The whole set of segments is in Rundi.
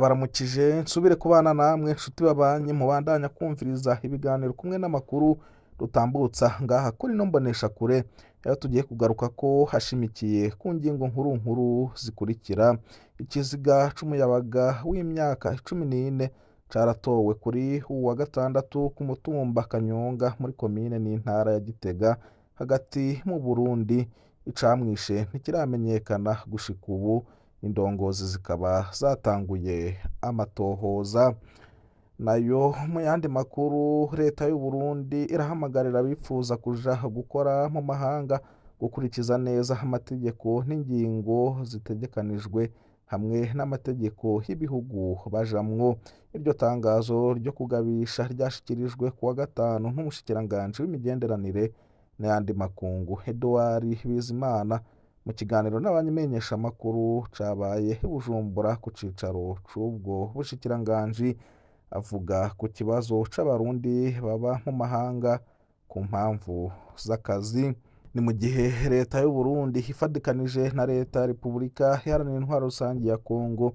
Ndabaramukije nsubire kubana namwe nshuti babanye mubandanya kumviriza ibiganiro kumwe n'amakuru dutambutsa ngaha kuri ino mboneshakure, aho tugiye kugaruka ko hashimikiye ku ngingo nkuru nkuru zikurikira: ikiziga c'umuyabaga w'imyaka 14 caratowe kuri uwu wa gatandatu ku mutumba Kanyonga muri komine n'intara ya Gitega hagati mu Burundi. Icamwishe ntikiramenyekana gushika ubu, indongozi zikaba zatanguye amatohoza. Nayo mu yandi makuru, leta y'u Burundi irahamagarira abifuza kuja gukora mu mahanga gukurikiza neza amategeko n'ingingo zitegekanijwe hamwe n'amategeko y'ibihugu bajamwo. Iryo tangazo ryo kugabisha ryashikirijwe kuwa gatanu n'umushikiranganji w'imigenderanire n'ayandi makungu Edouard Bizimana mu kiganiro n'abamenyeshamakuru cabaye i Bujumbura ku cicaro c'ubwo bushikiranganji, avuga ku kibazo c'abarundi baba mu mahanga ku mpamvu z'akazi. Ni mu gihe leta y'u Burundi ifadikanije na leta ya Repubulika Iharanira Intwaro Rusangi ya Kongo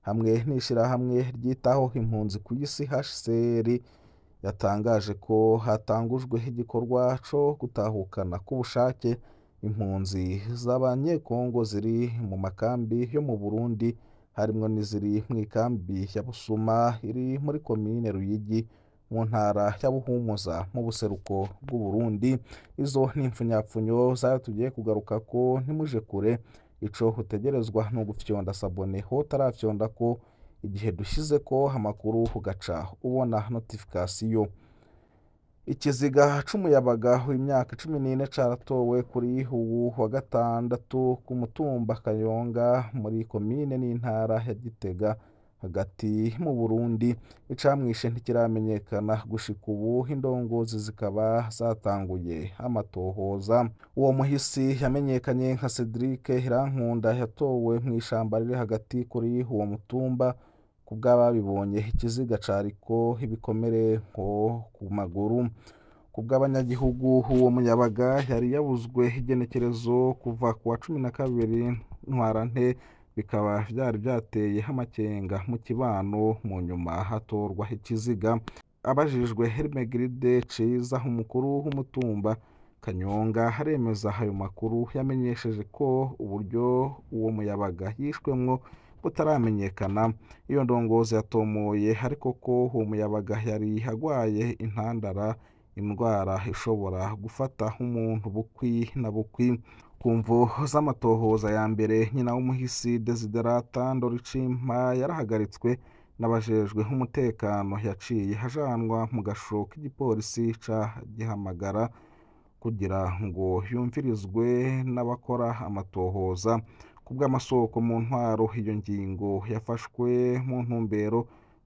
hamwe n'ishirahamwe ryitaho impunzi ku isi HCR yatangaje ko hatangujwe igikorwa co gutahukana ku bushake impunzi z'abanyekongo ziri mu makambi yo mu Burundi, harimwo n'iziri mw'ikambi ya Busuma iri muri komine Ruyigi mu ntara ya Buhumuza mu buseruko bw'Uburundi. Izo ni impfunyapfunyo zayo tugiye kugarukako, ntimuje kure. Ico utegerezwa ni ugufyonda s'abonner ho utarafyondako, igihe dushizeko amakuru ugaca ubona notification. Ikiziga c'umuyabaga w'imyaka 14 caratowe kuri uwu wa gatandatu ku mutumba Kayonga muri komine n'intara ya Gitega hagati mu Burundi. Icamwishe ntikiramenyekana gushika ubu, indongozi zikaba zatanguye amatohoza. Uwo muhisi yamenyekanye nka Cedric Irankunda yatowe mw'ishamba riri hagati kuri uwo mutumba. Kubw'ababibonye, ikiziga cariko ibikomere nko ku maguru. Kubw'abanyagihugu, uwo muyabaga yari yabuzwe igenekerezo kuva kuwa 12 Ntwarante, bikaba vyari vyateye amakenga mu kibano, mu nyuma hatorwa ikiziga. Abajijwe, Hermegride Ciza, umukuru w'umutumba Kanyonga, aremeza ayo makuru. Yamenyesheje ko uburyo uwo muyabaga yishwemwo butaramenyekana. Iyo ndongozi yatomoye ariko ko uwo muyabaga yari agwaye intandara, indwara ishobora gufata umuntu bukwi na bukwi. Ku mvo z'amatohoza ya mbere, nyina w'umuhisi Desiderata Ndoricimpa yarahagaritswe n'abajejwe umutekano, yaciye ajanwa mu gasho k'igipolisi ca Gihamagara kugira ngo yumvirizwe n'abakora amatohoza. Kubw'amasoko mu ntwaro, iyo ngingo yafashwe mu ntumbero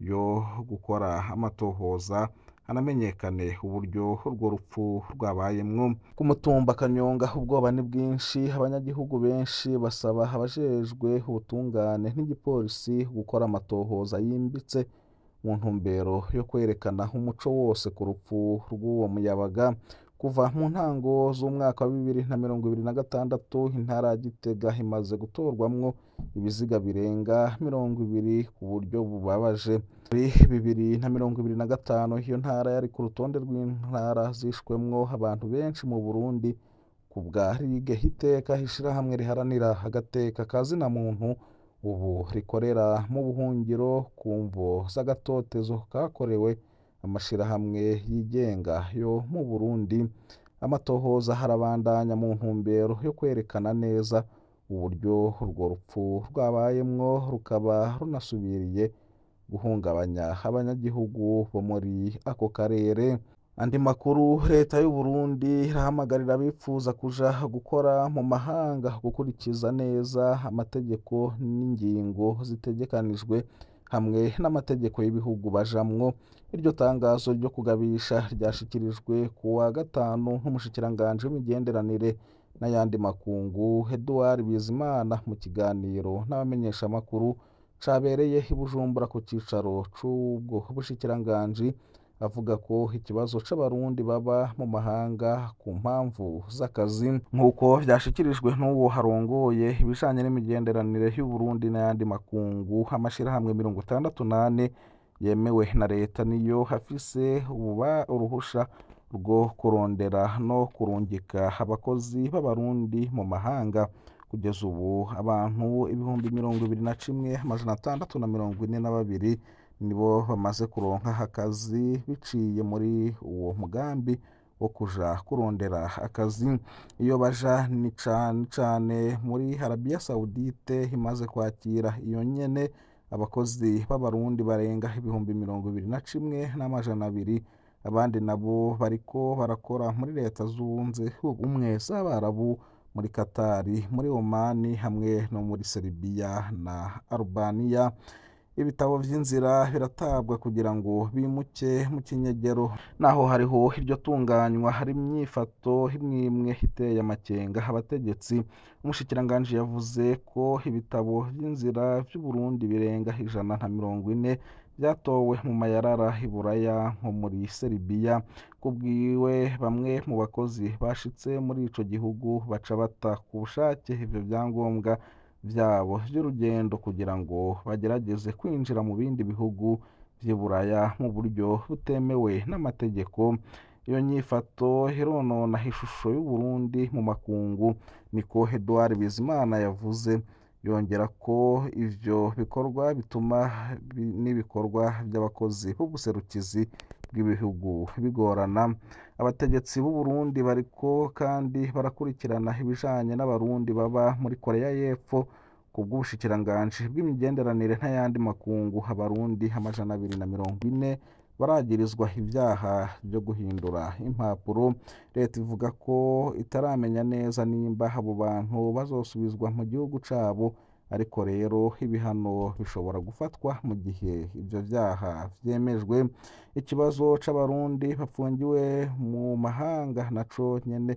yo gukora amatohoza hanamenyekane uburyo urwo rupfu rwabayemwo. Ku mutumba Kanyonga ubwoba ni bwinshi, abanyagihugu benshi basaba abajejwe ubutungane n'igipolisi gukora amatohoza yimbitse mu ntumbero yo kwerekana umuco wose ku rupfu rw'uwo muyabaga. Kuva mu ntango z'umwaka wa 2026, intara ya Gitega imaze gutorwamwo ibiziga birenga 20 ku buryo bubabaje. Muri 2025, iyo ntara yari ku rutonde rw'intara zishwemwo abantu benshi mu Burundi kubwa Ligue Iteka, ishirahamwe riharanira agateka ka zina muntu ubu rikorera mu buhungiro ku mvo z'agatotezo kakorewe amashirahamwe yigenga yo mu Burundi. Amatohoza arabandanya mu ntumbero yo kwerekana neza uburyo urwo rupfu rwabayemwo, rukaba runasubiriye guhungabanya abanyagihugu bo muri ako karere. Andi makuru, leta y'u Burundi irahamagarira abifuza kuja gukora mu mahanga gukurikiza neza amategeko n'ingingo zitegekanijwe hamwe n'amategeko y'ibihugu bajamwo. Iryo tangazo ryo kugabisha ryashikirijwe kuwa gatanu n'umushikiranganji w'imigenderanire n'ayandi makungu Edouard Bizimana mu kiganiro n'abamenyeshamakuru cabereye i Bujumbura ku cicaro c'ubwo bushikiranganji. avuga ko ikibazo c'abarundi baba mu mahanga ku mpamvu z'akazi, nk'uko vyashikirijwe n'uwo harongoye ibijanye n'imigenderanire y'Uburundi n'ayandi makungu. Amashirahamwe 64 yemewe na leta niyo afise uruhusha rwo kurondera no kurungika abakozi b'abarundi mu mahanga. Kugeza ubu abantu 21,642 nibo bamaze kuronka akazi biciye muri uwo mugambi wo kuja kurondera akazi. Iyo baja ni cane cane muri Arabia Saudite, imaze kwakira iyo nyene abakozi b'abarundi barenga 21,200. Abandi nabo bariko barakora muri Leta Zunze Ubumwe z'Abarabu, muri Katari, muri Omani hamwe no muri Serbia na Albania. Ibitabo vy'inzira biratabwa kugira ngo bimuke mu kinyegero. Naho hariho iryo tunganywa, hari imyifato imwimwe iteye amakenga abategetsi. Umushikiranganji yavuze ko ibitabo vy'inzira vy'Uburundi birenga 140 vyatowe mu mayarara i Buraya nko muri Serbia. Kubwiwe, bamwe mu bakozi bashitse muri ico gihugu baca bata ku bushake ivyo vyangombwa vyabo vy'urugendo kugira ngo bagerageze kwinjira mu bindi bihugu vy'i Buraya mu buryo butemewe n'amategeko. Iyo nyifato ironona ishusho y'Uburundi mu makungu, niko Edouard Bizimana yavuze. Yongera ko ivyo bikorwa bituma n'ibikorwa vy'abakozi b'ubuserukizi bw'ibihugu bigorana. Abategetsi b'Uburundi bariko kandi barakurikirana ibijanye n'abarundi baba muri Korea y'Epfo. Ku bw'ubushikiranganji bw'imigenderanire n'ayandi makungu, abarundi 240 baragirizwa ivyaha vyo guhindura impapuro. Leta ivuga ko itaramenya neza nimba abo bantu bazosubizwa mu gihugu cabo, ariko rero ibihano bishobora gufatwa mu gihe ivyo vyaha vyemejwe. Ikibazo c'abarundi bapfungiwe mu mahanga naco nyene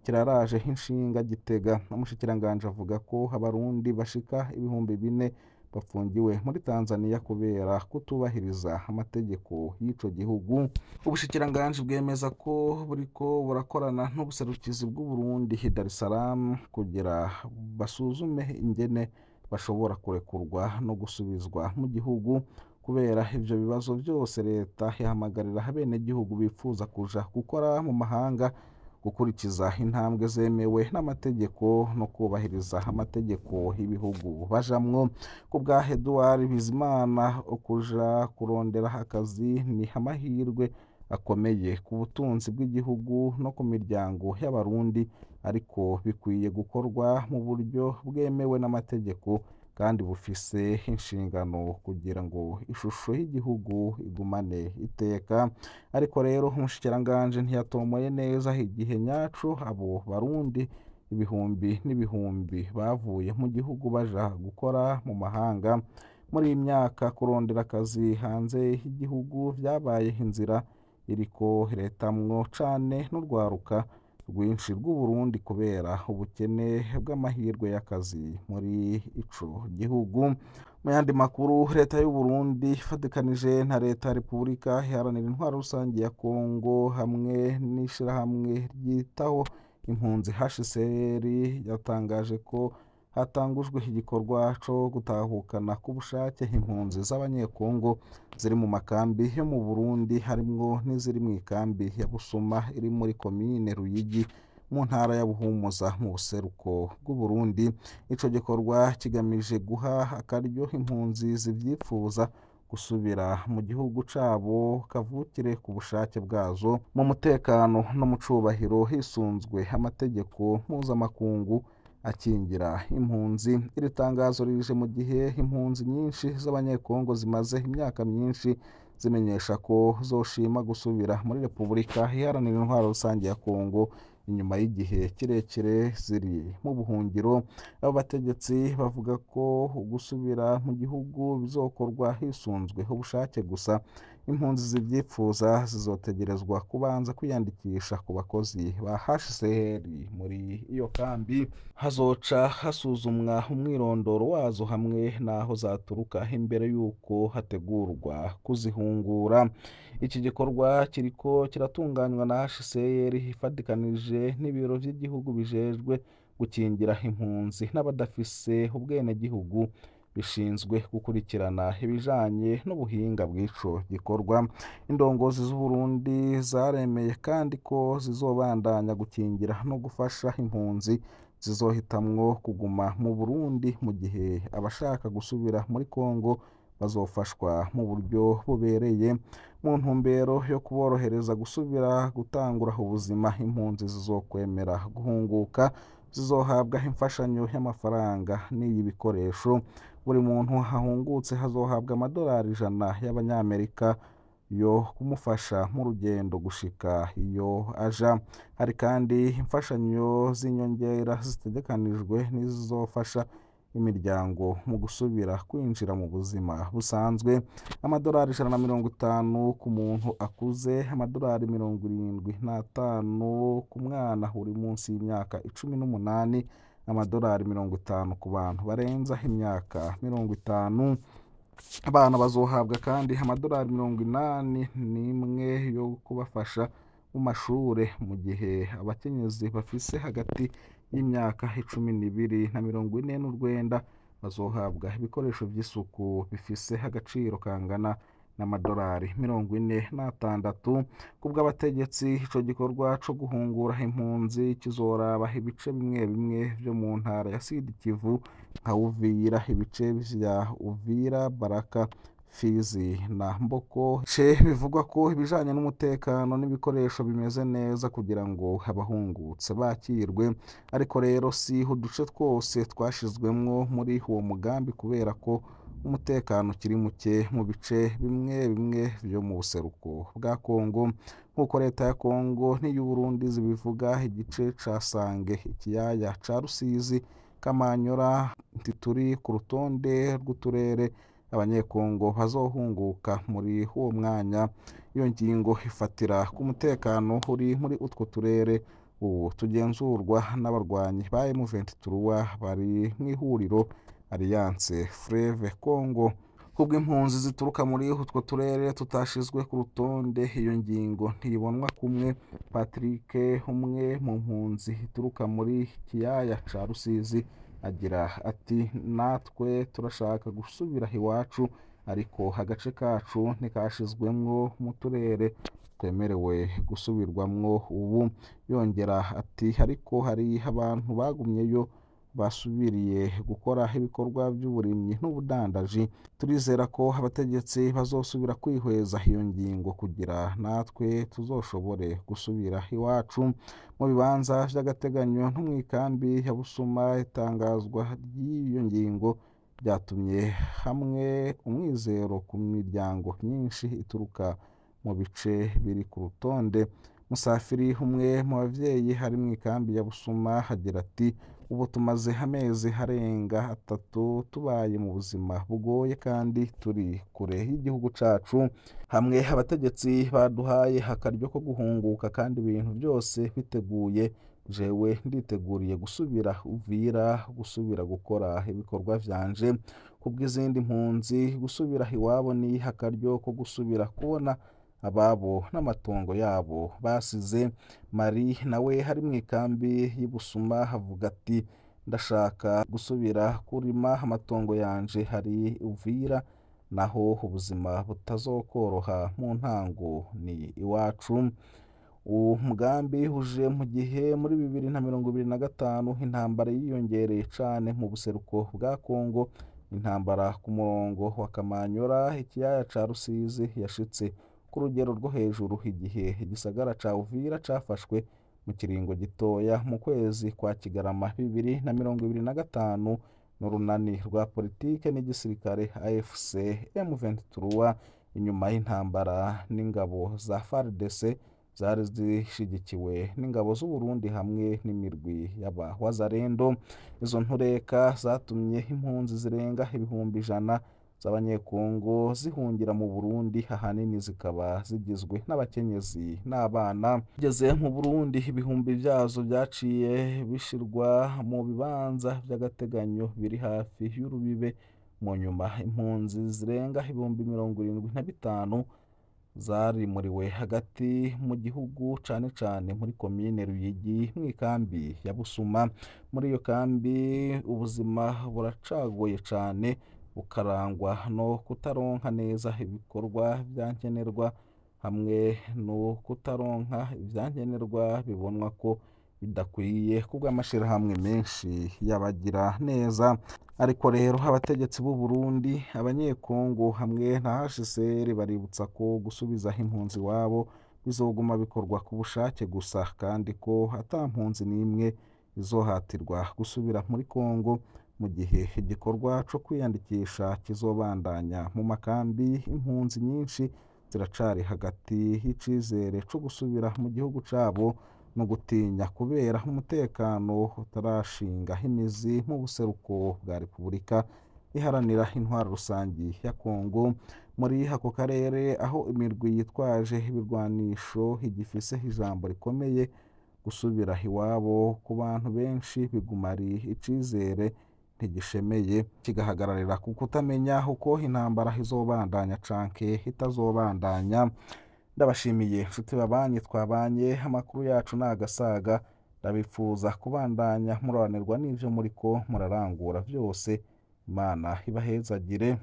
kiraraje inshinga Gitega. Umushikiranganji avuga ko abarundi bashika 4,000 bafungiwe muri Tanzania kubera kutubahiriza amategeko y'ico gihugu. Ubushikiranganji bwemeza ko buriko burakorana n'ubuserukizi bw'Uburundi i Dar es Salaam kugira basuzume ingene bashobora kurekurwa no gusubizwa mu gihugu. Kubera ivyo bibazo vyose, leta ihamagarira abenegihugu bifuza kuja gukora mu mahanga gukurikiza intambwe zemewe n'amategeko no kubahiriza amategeko y'ibihugu bajamwo. Ku bwa Edouard Bizimana, ukuja kurondera akazi ni amahirwe akomeye ku butunzi bw'igihugu no ku miryango y'abarundi, ariko bikwiye gukorwa mu buryo bwemewe n'amategeko kandi bufise inshingano kugira ngo ishusho y'igihugu igumane iteka. Ariko rero umushikiranganji ntiyatomoye neza igihe nyaco abo barundi ibihumbi n'ibihumbi bavuye mu gihugu baja gukora mu mahanga. Muri iyi myaka kurondera akazi hanze y'igihugu vyabaye inzira iriko iretamwo cane n'urwaruka rwinshi rw'Uburundi kubera ubukene bw'amahirwe y'akazi muri ico gihugu. Mu yandi makuru, leta y'Uburundi ifatikanije na leta ya Repubulika Iharanira Intwaro Rusange ya Kongo hamwe n'ishirahamwe ryitaho impunzi HCR yatangaje ko hatangujwe igikorwa co gutahukana ku bushake impunzi z'abanyekongo ziri mu makambi yo mu Burundi, harimwo n'iziri mu ikambi ya Busuma iri muri komine Ruyigi mu ntara ya Buhumuza mu buseruko bw'Uburundi. Ico gikorwa kigamije guha akaryo impunzi zivyipfuza gusubira mu gihugu cabo kavukire ku bushake bwazo, mu mutekano no mu cubahiro, hisunzwe amategeko mpuzamakungu akingira impunzi. Iri tangazo rije mu gihe impunzi nyinshi z'abanyekongo zimaze imyaka myinshi zimenyesha ko zoshima gusubira muri Repubulika Iharanira Intwaro Rusange ya Kongo inyuma y'igihe kirekire ziri mu buhungiro. Abo bategetsi bavuga ko gusubira mu gihugu bizokorwa hisunzwe ubushake gusa. Impunzi zivyipfuza zizotegerezwa kubanza kwiyandikisha ku bakozi ba HCR muri iyo kambi. Hazoca hasuzumwa umwirondoro wazo hamwe n'aho zaturuka imbere y'uko hategurwa kuzihungura. Iki gikorwa kiriko kiratunganywa na HCR ifatikanije n'ibiro vy'igihugu bijejwe gukingira impunzi n'abadafise ubwenegihugu bishinzwe gukurikirana ibijanye n'ubuhinga bw'ico gikorwa. Indongozi z'Uburundi zaremeye kandi ko zizobandanya gukingira no gufasha impunzi zizohitamwo kuguma mu Burundi, mu gihe abashaka gusubira muri Kongo bazofashwa mu buryo bubereye. Mu ntumbero yo kuborohereza gusubira gutangura ubuzima, impunzi zizokwemera guhunguka zizohabwa imfashanyo y'amafaranga n'iy'ibikoresho. Buri muntu ahungutse hazohabwa amadolari 100 y'abanyamerika yo kumufasha mu rugendo gushika iyo aja. Hari kandi imfashanyo z'inyongera zitegekanijwe n'izizofasha imiryango mu gusubira kwinjira mu buzima busanzwe. Amadolari 150 ku muntu akuze, amadolari 75 ku mwana uri munsi y'imyaka 18, amadolari 50 ku bantu barenza imyaka 50. Abana bazohabwa kandi amadolari 81 yo kubafasha mu mashure, mu gihe abakenyezi bafise hagati y'imyaka 12 na 49 bazohabwa ibikoresho vy'isuku bifise agaciro kangana n'amadolari 46. Kubw'abategetsi, ico gikorwa co guhungura impunzi kizoraba ibice bimwe bimwe vyo mu ntara ya Sud Kivu nka Uvira, ibice vya Uvira, Baraka, Fizi na Mboko. Ce bivugwa ko ibijanye n'umutekano n'ibikoresho bimeze neza kugira ngo abahungutse bakirwe, ariko rero si uduce twose twashizwemwo muri uwo mugambi kubera ko umutekano ukiri muke mu bice bimwe bimwe vyo mu buseruko bwa Kongo. Nk'uko leta ya Kongo n'iy'Uburundi zibivuga, igice ca Sange, ikiyaya ca Rusizi, Kamanyora ntituri ku rutonde rw'uturere abanyekongo bazohunguka muri uwo mwanya. Iyo ngingo ifatira ku mutekano uri muri utwo turere ubu tugenzurwa n'abarwanyi ba M23 bari mw'ihuriro Alliance Fleuve Congo. Kubw'impunzi zituruka muri utwo turere tutashizwe ku rutonde, iyo ngingo ntibonwa kumwe. Patrick, umwe mu mpunzi ituruka muri kiyaya ca Rusizi, agira ati: natwe turashaka gusubira iwacu, ariko agace kacu ntikashizwemwo mu turere twemerewe gusubirwamwo ubu. Yongera ati: ariko hari abantu bagumyeyo basubiriye gukora ibikorwa by'uburimyi n'ubudandaji. Turizera ko abategetsi bazosubira kwihweza iyo ngingo kugira natwe tuzoshobore gusubira iwacu. Mu bibanza vy'agateganyo no mw'ikambi ya Busuma, itangazwa ry'iyo ngingo ryatumye hamwe umwizero ku miryango myinshi ituruka mu bice biri ku rutonde. Musafiri, umwe mu bavyeyi ari mw'ikambi ya Busuma, agira ati: ubu tumaze amezi arenga 3 tubaye mu buzima bugoye kandi turi kure y'igihugu cacu. Hamwe abategetsi baduhaye akaryo ko guhunguka kandi ibintu byose biteguye, jewe nditeguriye gusubira Uvira, gusubira gukora ibikorwa vyanje. Kubw'izindi mpunzi, gusubira iwabo ni akaryo ko gusubira kubona ababo n'amatongo yabo basize. Marie nawe hari mw'ikambi y'Ibusuma avuga ati: ndashaka gusubira kurima amatongo yanje hari Uvira, naho ubuzima butazokoroha mu ntango ni iwacu. Uwo mugambi uje mu gihe muri 2025 intambara yiyongereye cane mu buseruko bwa Kongo. Intambara ku murongo wa Kamanyora, ikiyaya ca Rusizi, yashitse ku rugero rwo hejuru igihe igisagara ca Uvira cafashwe mu kiringo gitoya mu kwezi kwa Kigarama 2025 n'urunani rwa politike n'igisirikare AFC M23, inyuma y'intambara n'ingabo za FARDC zari zishigikiwe n'ingabo z'Uburundi hamwe n'imirwi y'aba Wazalendo. Izo ntureka zatumye impunzi zirenga 100,000 z'Abanyekongo zihungira mu Burundi, ahanini zikaba zigizwe n'abakenyezi n'abana. Bigeze mu Burundi, ibihumbi vyazo vyaciye bishirwa mu bibanza vy'agateganyo biri hafi y'urubibe. Mu nyuma impunzi zirenga 75,000 zarimuriwe hagati mu gihugu, cane cane muri komine Ruyigi mw'ikambi ya Busuma. Muri iyo kambi ubuzima buracagoye cane, bukarangwa no kutaronka neza ibikorwa vyankenerwa hamwe no kutaronka ivyankenerwa bibonwa ko bidakwiye kubw'amashirahamwe menshi y'abagira neza. Ariko rero abategetsi b'u Burundi, Abanyekongo hamwe na HCR baributsa ko gusubiza impunzi iwabo bizoguma bikorwa ku bushake gusa, kandi ko ata mpunzi n'imwe izohatirwa gusubira muri Kongo, mu gihe igikorwa co kwiyandikisha kizobandanya mu makambi. Impunzi nyinshi ziracari hagati y'icizere co gusubira mu gihugu cabo no gutinya kubera umutekano utarashinga imizi mu buseruko bwa Repubulika Iharanira Intwaro Rusangi ya Kongo. Muri ako karere aho imirwi yitwaje ibirwanisho igifise ijambo rikomeye, gusubira iwabo ku bantu benshi biguma ari icizere ntigishemeye, kigahagararira ku kutamenya uko intambara izobandanya canke itazobandanya. Ndabashimiye nshuti babanyi twabanye, amakuru yacu ni agasaga. Ndabifuza kubandanya muroranirwa n'ivyo muriko murarangura vyose. Imana ibahezagire.